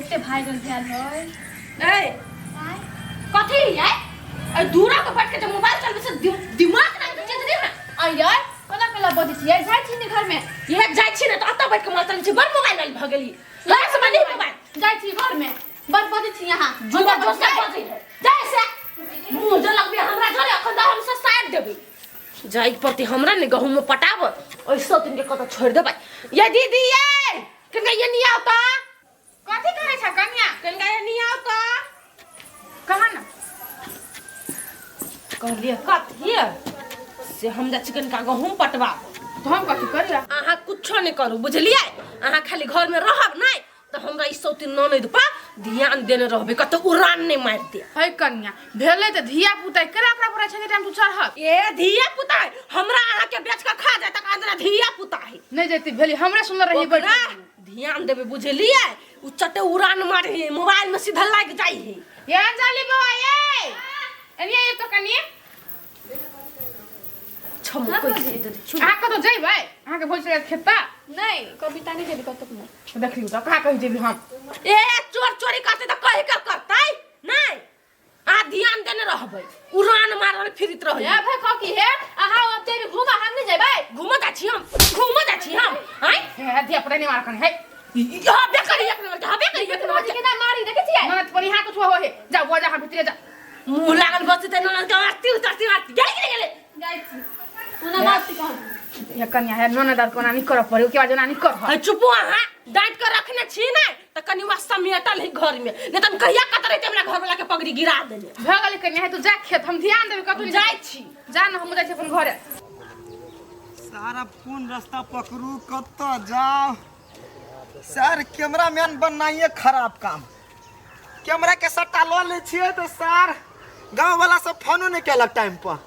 एते वायरल भेल है। ए कथी है ए दूरा पर बैठ के जे मोबाइल चलबै से दिमाग ना के चीज नहीं है। आ यार कोना कोना बजै छियै, जाइ छी ने घर में। ये जाइ छी ने तऽ अतऽ बैठ के मोबाइल चलबै छी, बड़ मोबाइल वाली भऽ गेली लगा से नहीं मोबाइल। जाइ छी घर में, बड़ बजै छी अहाँ। जुआ दोसर बजै है जाइ से मुँह जे लगबे हमरा जरे अखन तऽ हम से साइड देबै। जाइके पड़तै हमरा ने गहूँम में पटाब, ओहि सब दिन के कतऽ छोड़ि देबै। ये दीदी ये कनिका ये नहीं आओ तऽ। कथी करै छ कनिया? कनिका ये नहीं आओ तऽ। कहा ना। कहलिए कथी से हम जाइ छी कनिका गहूँम पटवा। तो हम कथी करिया? अहाँ कुछो नहीं करू बुझलिए, अहाँ खाली घर में रहब नहीं तो हमरा ई सौती ननद पर ध्यान देने रहबे, कतौ उड़ान नहीं मार दे। है कन्या भेलै तऽ धिया पुता केना ओकरा पर छै टाइम तू चढ़त? ए धिया पुता है, हमरा अहाँ के बेच के खा जाए तक अंदर धिया पुता है। नहीं जैती भेली हमरे सुनर रही ओकरा बैठ। ध्यान देबे बुझलिए, उ चटे उड़ान मारे है, मोबाइल में सीधा लाग जाई है। ये अंजलि बौआ ये एनिया ये तो कनिया छम कोई दे दे छुम। अहाँ कतौ जइबै? अहाँ के भोज चलत खेता? नहीं कविता नहीं जेबी कतौ नहीं। देखलियौ तऽ कहाँ कहि जेबी हम? ए चोर चोरी करते तऽ कहि के करतै नहीं, आ ध्यान देने रहबै, उड़ान मारल फिरित रहै। ए भाई कह की हे अहाँ अब जेबी घुमा, हम नहीं जेबै। घुमा जा छी हम, घुमा जा छी हम। आय हे धिया पुता नहीं मार कन हे। हबे करी एक नंबर के, हबे करी एक नंबर के। केना मारी देखै छियै? ननद पर यहाँ कुछ हो हे, जा वो जा हम भीतरे जा। मुंह लागल बसते त ननद के आरती उतारती आरती गेले गेले गेले जाइ छी। ओना बात कह। ये कन्या है ननद आर कोना नहीं करऽ पड़े, ओके बाद ओना नहीं कर। है चुपो, अहाँ डांट के रखने छी ने त कनि वा समेटल है घर में, नहीं त कहिया कत रहते हमरा घर वाला के पगड़ी गिरा देने। भऽ गेलै कन्या है, तू जा खेत, हम ध्यान देबै कतौ जाइ छी। जा न, हम जाइ छी अपन घरे। सारा कोन रास्ता पकड़ू, कतऽ जाउ? सर कैमरामैन बननाइए खराब काम। कैमरा के सट्टा लऽ लै छियै तऽ सर गाँव वाला सब फोनो नहि केलक टाइम पर।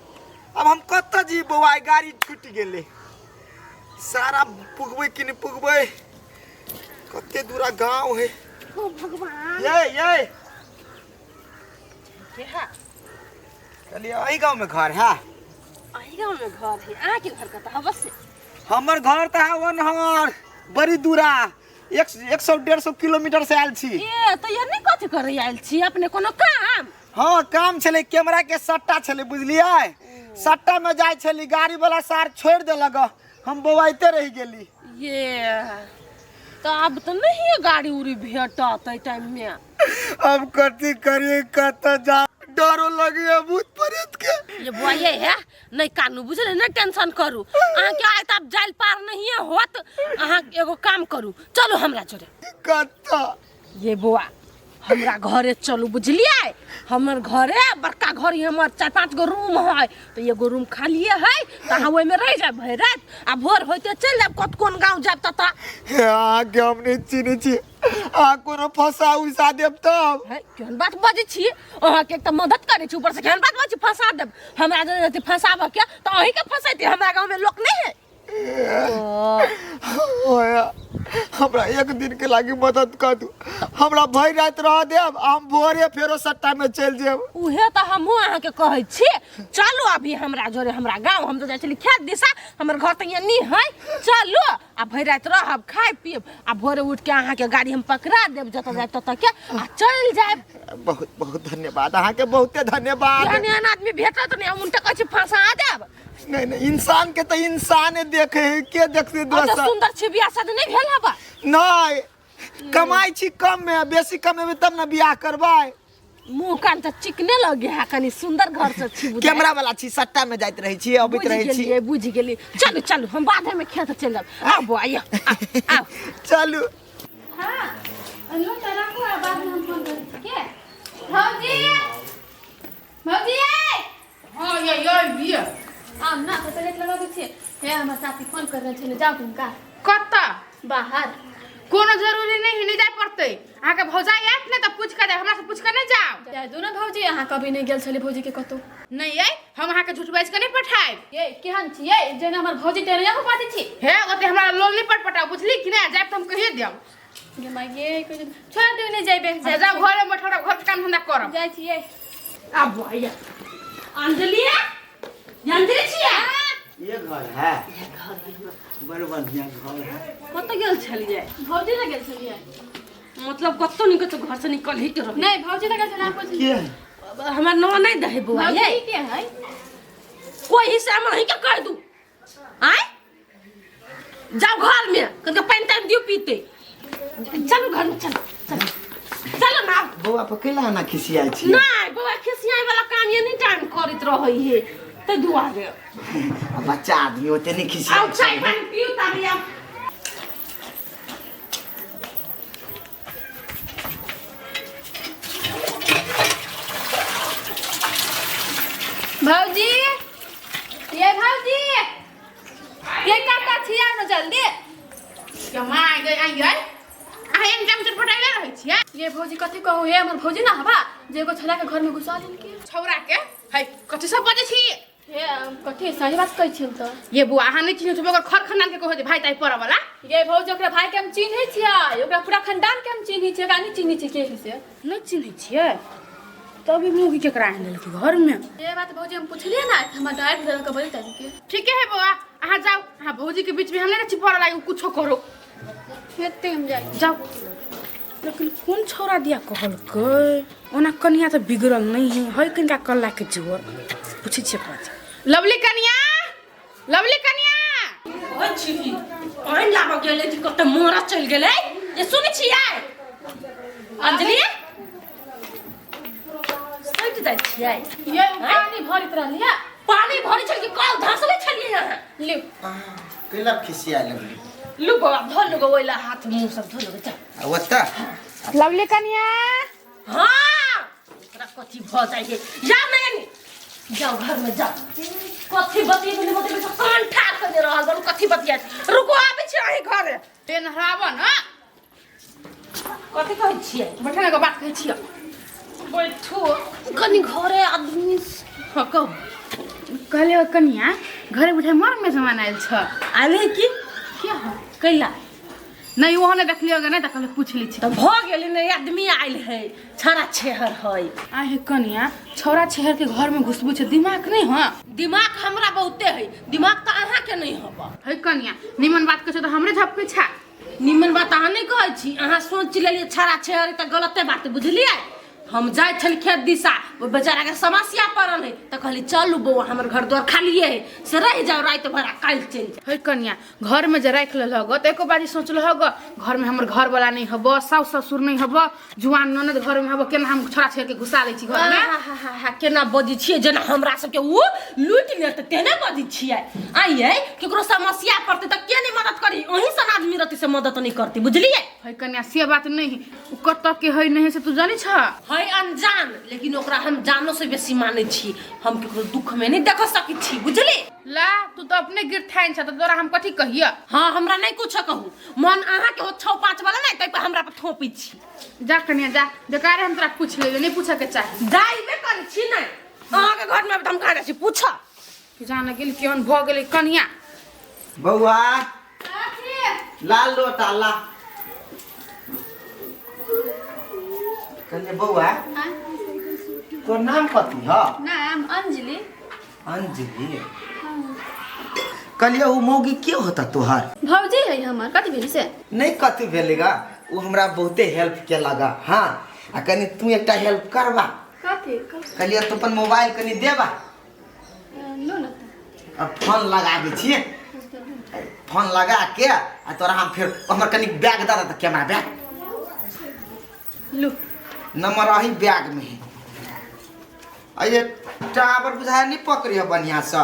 अब हम कतऽ जी बौआ, गाड़ी छूटि गेलै। सारा पुगबै कि नहि पुगबै? कते दूरा गाँव है। ओ भगवान। ये ये कहलिए एहि गाँव में घर है? एहि गाँव में घर है। अहाँ के घर कतऽ है? बस हमर घर तऽ है ओनहर बड़ी दूरा, एक सौ 150 किलोमीटर से आयल छी। ए तो ये नहीं कथी करे आयल छी अपने? कोनो काम? हाँ काम छलै, कैमरा के सट्टा छलै बुझलियै। सट्टा में जाइ छली, गाड़ी वाला सार छोड़ि देलक, हम बौआइते रहि गेली। ये तो अब तो नहीं है गाड़ी उड़ी भेटत एहि टाइम में। अब कथी करिए, कतऽ जा, डरो लगैया भूत प्रेत के। ये बुआ ये है नहीं कानू बुझले, नहीं टेंशन करू, अहाँ के आइ त आब जाइल पार नहीं होत। अहाँ एगो काम करू, चलू हमरा जोरे। कतऽ? ये बुआ हमरा घरे चलू बुझलियै, हमर घरे बड़का घर है, हमर 4-5 गो रूम है, तो एगो रूम खालिए है, तो अहाँ ओहिमे रहि जायब भरि राति, आ भोर होइते चलि जायब कत कोन गाँव जायब ततऽ। हे अहाँके हम नहि चिन्है छी, अहाँ कोनो फंसा उसा देब तब? है केहन बात बजै छी, अहाँके एक तऽ मदद करै छी, ऊपर से केहन बात बजै छी, फंसा देब। हमरा जे रहतै फंसाबऽ के तऽ अहींके फंसैती, हमरा गाँवमे लोक नहि है। ओए, हमरा एक दिन के लागी मदद कर दू, हमरा भरि राति रह देब, हम भोरे फेरो सट्टा में चलि जायब। उहे तऽ हमहूँ अहाँके कहै छी, चलू अभी हमरा जोरे हमरा गाँव, हम तऽ जाइ छली खेत दिशा, हमर घर तऽ यहाँ नहीं है, चलू आ भरि राति रहब, खाय पीब, आ भोरे उठ के अहाँके गाड़ी हम पकड़ा देब, जतऽ जायब ततऽ के आ चलि जायब। बहुत बहुत धन्यवाद अहाँके, बहुते धन्यवाद। एहन एहन आदमी भेटत नहि, हम उनटे कहै छी फंसा देब। नहीं नहीं, इंसान के तो इंसान देखे है, के देखते ओते दोसर। सुंदर छी, बियाह शादी नहीं भेल हबा? नहीं, कमाई छी कम में, बेसी कमेबै तब ना बियाह करबै। मुंह कान तऽ चिकने लगे है, कनी सुंदर घर से छी बुझाइ। कैमरा वाला छी, सट्टा में जाइत रहै छी, अबैत बुझि रहै छी। गेलियै, बुझि गेलियै। चलू चलू, हम बाधे में खेत चलि जायब। आउ बौआ, आउ, आउ, आउ। चलू। हाँ, अनलहुँ तऽ राखू, आ बादमे हम फोन करै छी के। भौजी, भौजी, हाँ ये ये ये आउ ना, तऽ प्लेट लगा दै छियै। हे हमर साथी फोन कर रहल छलै, जाउ तुमका कतऽ? बाहर। कोनो जरूरी नहीं है, नहीं जाय पड़तै। अहाँके भौजाई आयत ने तऽ पूछि कऽ जायब, हमरा से पूछि कऽ नहि जाउ। जाय दू ने भौजी, अहाँ कभी नहि गेल छलियै भौजी के कतौ। नहीं ये, हम अहाँके झूठ बाजि कऽ नहि पठायब। ये केहन छियै, जेना हमर भौजी तेना अहूँ बाजै छी। हे ओते हमरा लोल नहि पटपटाउ, बुझली कि नहि? जायब तऽ हम कहिए देब। गे माय गे, कहियो छोड़ दियौ, नहि जायबे। अच्छा, जाउ घरे में बैठल, घर के काम धंधा करब। जाइ छियै। आबू आइया अंजलि, अंजलि छियै? ये घर है, बड़ बढ़िया घर है। कतऽ गेल छलियै? भौजी लग गेल छलियै। मतलब कतौ नहीं कतौ घर से निकल ही के रहे। नहीं भौजी तक चला पूछ। के है? हमर नौ नहीं दहे बौआ ये। भौजी के है? कोई ही से हम अहीं के कह दू। आय जाओ घर में कनका पानि तानि दियो पीते। चलू घर में, चलू चलू चलू ना। बौआ पर कैला एना खिसियाइ छी? नहीं बौआ खिसियाइ वाला काम ये नहीं टाइम करैत रहै हे तै दुआरे। आ बच्चा आदमी ओते नहीं खिसियाइ आउ चाय छै। पानि पिउ तब आब। भौजी ये भौजी ये काका छिया न जल्दी। कमाइ गई आई गई अहाँ एम जम चटपटाइले रहै छियै। ये भौजी कथी कहू हे हमर भौजी ना हवा जे एगो छोरा के घर में घुसा लेलकै। छौरा के है कथी सब बजै छी? हे कथी सही बात कहै छी हम तऽ। ये बुआ अहाँ नहि चिन्है छी ओकर खर खानदान के कहै जे भाई ताई पड़ऽ वाला। ये भौजी ओकरा भाई के हम चिन्है छियै, ओकरा पूरा खानदान के हम चिन्है छियै, ओकरा नहि चिन्है छियै के है से। नहि चिन्है छियै तब ई मौगी केकरा आनि लेलकै घर में? ये बात भौजी हम पुछलियै ना हमरा डांट देलक बड़ी टाइम के। ठीके है बौआ अहाँ जाउ, अहाँ भौजी के बीच में हम नहि छी पड़ऽ लागी कुछो करो। हेते हम जाइ। जाउ। लेकिन कोन छौरा दिया कहलकै? ओना कनिया तऽ बिगड़ल नहि है, है कनिका कल्ला के जोर। पूछै छियै एकरा से। लवली कनिया, लवली कनिया। ओइ छी पानि लाबऽ गेलै कि कतऽ मोरा चलि गेलै जे सुनै छियै अंजलि? सटि जाइ छियै। ये पानी भरैत रहलियै। पानी भरै छलियै कल धसले छलियै अहाँ। लिउ। कैला खिसिया लगली? लू बौआ धो लू गो ओइला हाथ मुँह सब धो लू चल। आ ओतऽ? लवली कनिया। हाँ ओकरा कथी भऽ जाइ है जाओ नयनी जाओ घर में जाओ। कथी बतियेबे नहि बतियेबे तऽ कान ठाढ़ कऽ रहल बलू कथी बतिया। रुको आबै छी अहीं घरे। ते नहराब न। कथी कहै छियै? बैठे ने बात कहै छियै। बैठू कनी घरे आदमी। हाँ कहू। कहलियै कनिया घरे बैठे मर मेजमान आयल छ। आयल है की? के हो? कैला? नहीं ओहो नहि देखलियै गे नहि तऽ कहलियै पूछि लै छी। तऽ भऽ गेलै ने आदमी आयल है छौड़ा छेहर है। आ हे कनिया छौड़ा छेहर के घर में घुसबू छै दिमाग नहीं है? दिमाग हमरा बहुते है, दिमाग तऽ अहाँके नहीं हब। हे कनिया निमन बात कहै छै तऽ हमरे झपकै छै। निमन बात अहाँ नहीं कहै छी, अहाँ सोच लेलियै छौड़ा छेहर तऽ गलते बात बुझलियै। हम जाइ छली खेत दिशा ओहि बेचाराके समस्या पड़ल है तऽ कहली चलू बौआ हमर घर द्वार खालिए है से रहि जाउ राति भर आ काल्हि चलि जाउ। हे कनिया घर में जे राखि लेलह तऽ एको बारी सोचलह ग घर में हमर घर वाला नहीं हब, साउस ससुर नहीं हब, जुआन ननद घर में हब, केना हम छोड़ा छेड़ के घुसा लै छी घर में? हा केना बजै छियै जेना हमरा सबके उ लूटि लेतै तेना बजै छियै। आइयै केकरो समस्या पड़तै तऽ के नहि मदद करी? अहीं सन आदमी रहतै से मदद नहि करतै बुझलियै। हे कनिया से बात नहीं, उ कतऽ के है नहीं से तू जानै छ? है अनजान लेकिन ओकरा हम जानो से बेसी मानै छी, हम केकरो दुख में नहीं देख सकै छी बुझली। ला तू तो अपने गिरथाइन छ त तोरा हम कथी कहिय? हाँ हमरा नहीं कुछ कहू, मन अहाँ के हो 6 5 वाला नहीं तै पर हमरा पर थोपै छी। जा कनिया जा, बेकार हम तोरा पूछ लेलियो, नहीं पूछे के चाही। जाइबे करै छी नहीं अहाँ के घर में हम कहाँ जाइ छी पूछ। जान गेल केहन भ गेलै कनिया। बौआ लाल लोटा ला। कहलियै बौआ तोर नाम कथी ह? नाम अंजलि। अंजलि। कहलियै उ मौगी के होता तोहर? भौजी है हमर। कथी भेल से? नहीं कथी भेलै गा, उ हमरा बहुते हेल्प केलक। हाँ आ कनी तू एकटा हेल्प करबा। कथी? कहलियै तू अपन मोबाइल कनी देबा। लो न। आ फोन लगाबै छियै, फोन लगा के आ तोरा हम फेर हमर कनी बैग दऽ दे, कैमरा बैग। लो नंबर अही बैग में है। आ ये टावर बुझाय नहीं पकड़ी है बढ़िया से।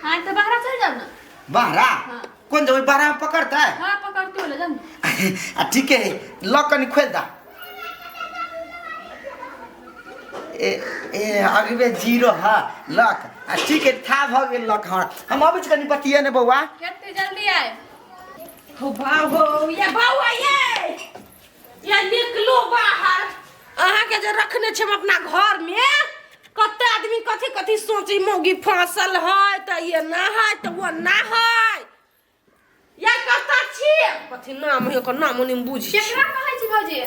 हाँ तो बाहर चल जाओ ना। बाहरा? हाँ। कौन जब बाहरा में पकड़ता है? हाँ पकड़ते हो ले जाओ ना। आ ठीक है लॉक कनी खोल दा। ए ए अगबे जीरो हाँ लॉक। आ ठीक है था भ गेल लॉक। हाँ हम अबै छी कनी बतिया ने बौआ। कते जल्दी आए। हो बाबू ये बौआ ये निकलू बाहर। अहाँ के जे रखने छी हम अपना घर में कते आदमी कथी कथी सोची मौगी फसल है तऽ ये ना है तऽ वो ना है। या कतऽ छी कथी नाम है ओकर नाम ओनी बुझी। केकरा कहै छी भौजी?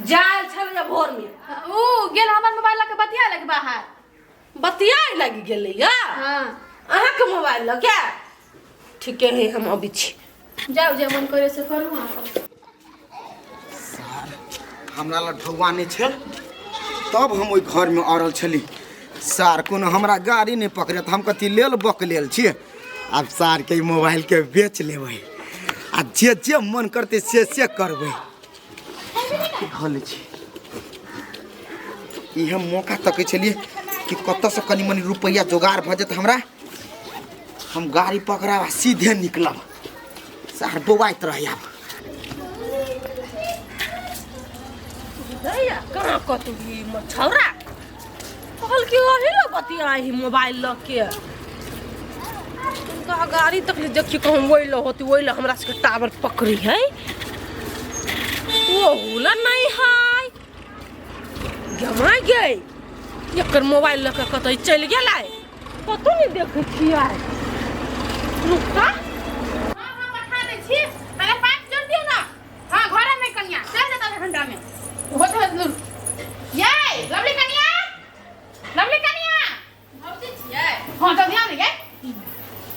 जायल छलै भोर में। उ गेल हमर मोबाइल लऽ के बतिया लगे बाहर। बतियाए लागि गेलै या? हाँ। अहाँ के मोबाइल लऽ के? ठीके है हम अबै छी। जाउ जे मन करे से करू अहाँ। हमरा लग ढौआ नहि छल तब हम ओहि घरमे अड़ल छली। सार कोनो हमरा गाड़ी नहि पकड़त, हम कथी लेल बक लेल छियै। आब सारके ई मोबाइलके बेच लेबै आ जे जे मन करतै से से करबै। धऽ लै छी। इहे मौका तकै छलियै कि कतऽसँ कनि मनि रुपैआ जोगाड़ भऽ जेतै हमरा, हम गाड़ी पकड़ब आ सीधे निकलब। सार बौआइत रहै आब। दैया कहाँ कतौ ई छौड़ा कहल कि ओही लऽ बतियाही मोबाइल लऽ के। हुनका गाड़ी तक देखिए कहूँ ओहि लऽ होती, ओहि लऽ हमरा सबके टावर पकड़ी है, ओहू लऽ नहीं है। गमा गई एकर मोबाइल लऽ के कतऽ चलि गेलै, कतौ नहि देखै छियै। रुका हाँ हाँ पठा दै छी, पहिले पाइप जोड़ दियौ ना। हाँ घरे में कनिया चल जाता आधा घंटा में होते होते। ये लवली कनिया, लवली कनिया भौजी छियै? हाँ तो ध्यान दे।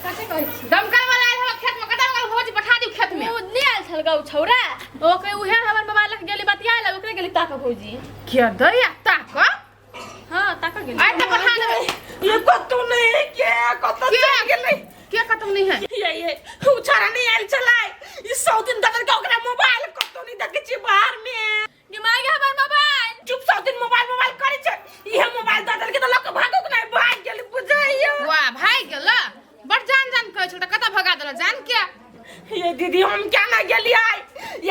कथी कहै छी? दमकल वाला आयल हवा खेत में, कतऽ गेल भौजी? पठा दियौ खेत में। ओ नहि आयल छल गौ छौड़ा, ओकरे उहे हमर मोबाइल लऽ के गेली बतियाए लए, ओकरे गेली ताकऽ भौजी। के दैया ताक? हाँ ताकऽ गेली। आइ तऽ पठा देबै। ये कतौ नहीं है, के कतौ के? चलि गेलै? के कतौ नहीं है? ये उ छौड़ा नहीं आयल छलै ई 100 दिन तक के, ओकरा मोबाइल कतौ नहीं देखै छियै बाहर में। गे माय गे हमर मोबाइल। चुप, 100 दिन मोबाइल मोबाइल करै छै, इहे मोबाइल दऽ देलकै तऽ लऽ के भागो के नहि, भागि गेलै बुझाइयो। वाह भागि गेल, बड़ जान जान कहै छल तऽ कतऽ भगा देल जान के? ये दीदी हम क्या ना गेलियै,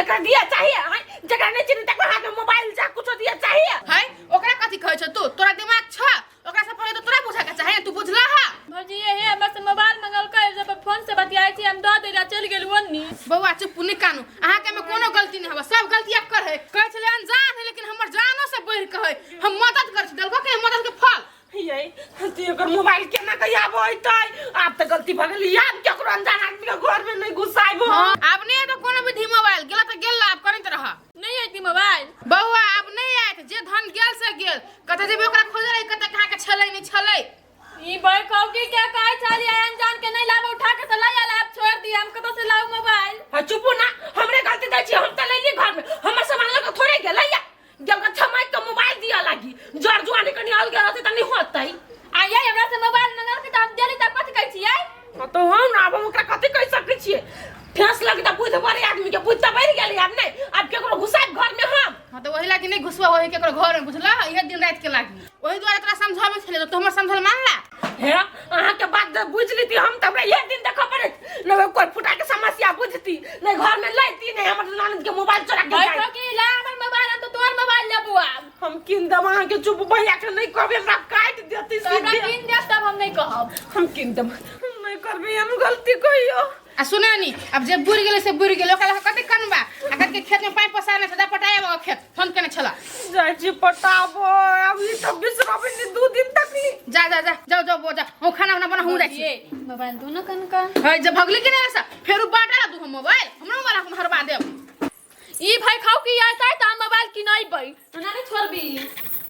एकरा दिया चाहिए आँय? जकरा नहीं चिन्ह तकरा हाथ में मोबाइल जा कुछो दिया चाहिए है। ओकरा कथी कहै छौ तू? तोरा दिमाग छ? ओकरा से पहिले तऽ तोरा बुझा के चाही, तू बुझला हा? भौजी यही हमर से मोबाइल मंगलकै, जब फोन से बतियाइ छी हम दऽ देलियै, चलि गेल ओन्नी। बौआ चुप, नहि कानू, अहाँके में कोनो गलती नहि हवे, सब गलती एकर है। कहै छलै अनजान है, लेकिन हमर जानो से बढ़ि के है, हम मदद करै छी, देलको के मदद के फल। ये तू एकर मोबाइल केना के आब होइतै? आब तऽ गलती भऽ गेल, आब केकरो अनजान आदमी के घर में नहीं घुसाइबो। हाँ, आब नहि एतौ कोनो विधि मोबाइल, गेल तऽ गेल, आब करैत रह। नहीं आयती मोबाइल बौआ, आब नहि आयत, जे धन गेल से गेल। कतऽ जेबै ओकरा खोजै लए, कतऽ कहाँ के छलै नहि छलै। ई बैठौकी के कहै छलियै अनजान के नहीं लाबो, उठा के से लै आयल, आब छोड़ दिय, हम कतऽ से लाउ मोबाइल? हाँ चुपू ना, हमरे गलती दै छी, हम तऽ लैली घर में, हमर सामान लऽ के थोड़े गेलै या जब के थमाइ के मोबाइल दिया लागी, जर जुआनी कनी अलगे रहतै तऽ नहीं होतै। आ ये हमरा से मोबाइल मंगलकै तऽ हम देली, तऽ कथी कहै छियै? हाँ तो हम ना आब हम ओकरा कथी कहि सकै छियै? ठेस लगी तऽ बुझ बड़े आदमी के बुझ तऽ बढ़ि गेलै, आब नहीं आब केकरो घुसायब घर में हम। हाँ तऽ ओही लागी नहि घुसबा ओही केकरो घर में, बुझला? इहे दिन राति के लागी, ओही दुआरे तोरा समझाबै छलियै तऽ तू हमर समझल मानला? हे अहाँ के बात जब बुझ लीती हम तऽ हमरा इहे दिन देखऽ पड़ैत न, कोई फुटा के समस्या बुझती नहीं, घर में लैती नहीं, हमर ननद के मोबाइल चोरा के जाइत। बैठौकी ला हमर मोबाइल, हम तऽ तोहर मोबाइल लेबो आब। हम कीन देब अहाँ के, चुप, भैया के नहीं कहबै, हमरा काटि देती। तऽ हमरा सीधे कीन देब तब हम नहीं कहब। हम कीन देब, हम नहीं करबै हम गलती कहियो। आ सुना नी, अब जे बुरि गेलै से बुरि गेलै, ओकरा लऽ कते कनबा? आ कते खेत में पानि पसारने छै, जा पटाएब खेत, फोन केने छला। जाइ छी पटाबो, अब ई तऽ बिसरबै नहीं 2 दिन तक ली। जा जा जा, जाओ जाओ बो जा, हम खाना उना बना हम जाइ छी। ये मोबाइल दोनों कनका है जे भगली के नहीं ऐसा फेरू बाटा ला दू हम मोबाइल, हमरो मोबाइल हम हरबा देब। ई भाई खाऊ की आता है त हम मोबाइल किनैबै, ना नहीं छोड़बी।